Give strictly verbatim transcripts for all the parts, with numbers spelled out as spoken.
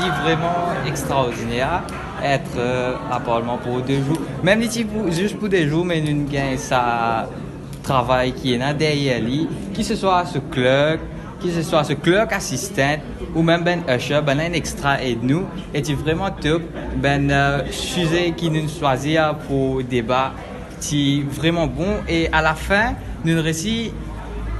Li vreman extraordiner et, euh, aparman pou de zour. Mem li ti pou, zis pou de zour, me nou gagn sa travay ki ena deryer li, ki se swa so clerk, ki se swa so clerk assistant, ou mem bann usher, bann-la inn extra ed nou, e ti vreman top, bann, euh, size ki nou swazir pou deba ti vreman bon, e alafin, nou resi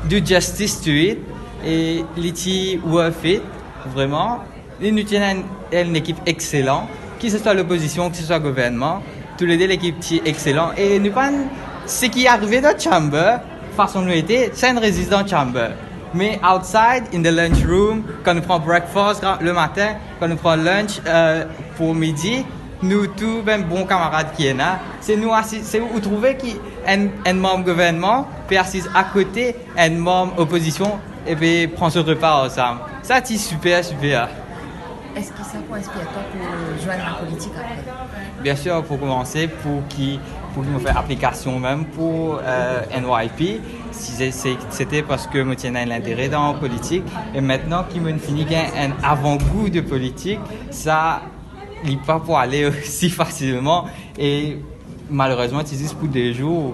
do justice to it, e li ti worth it, vreman. E nou ti ena enn, enn ekip exelan, ki se swa lopozision, ki se swa gouvernman, toulede lekip ti exelan. E nou pann, seki arive dan chamber, fason nou ete, sa inn res zis dan chamber. Me outside, in the lunch room, kan nou pran breakfast gra-, lematin, kan nou pran lunch, euh, pou midi, nou tou bann bon kamarad ki ena, se nou asiz, se ou trouve ki enn, enn manm gouvernman pe asiz akote enn manm opozision e pe pran so repa ansam. Sa ti siper, siper. Eski sa pou inspir twa pou zwenn lapolitik apre? Biensir, pou koumanse, pou ki, pou ki mo fer aplikasion mem pou, euh, N Y P, si se, se, sete parski mo ti ena enn lintere dan politik, e aster ki mo fini gagn enn avangou de politik, sa li pa pou ale osi fasilman, e malerezman, ti zis pou de zour.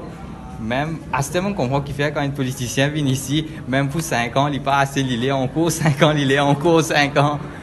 Mem aster mo konpran kifer kan enn politisien vinn isi, mem pou sink an, li pa ase, li le ankor sink an, li le ankor sink an.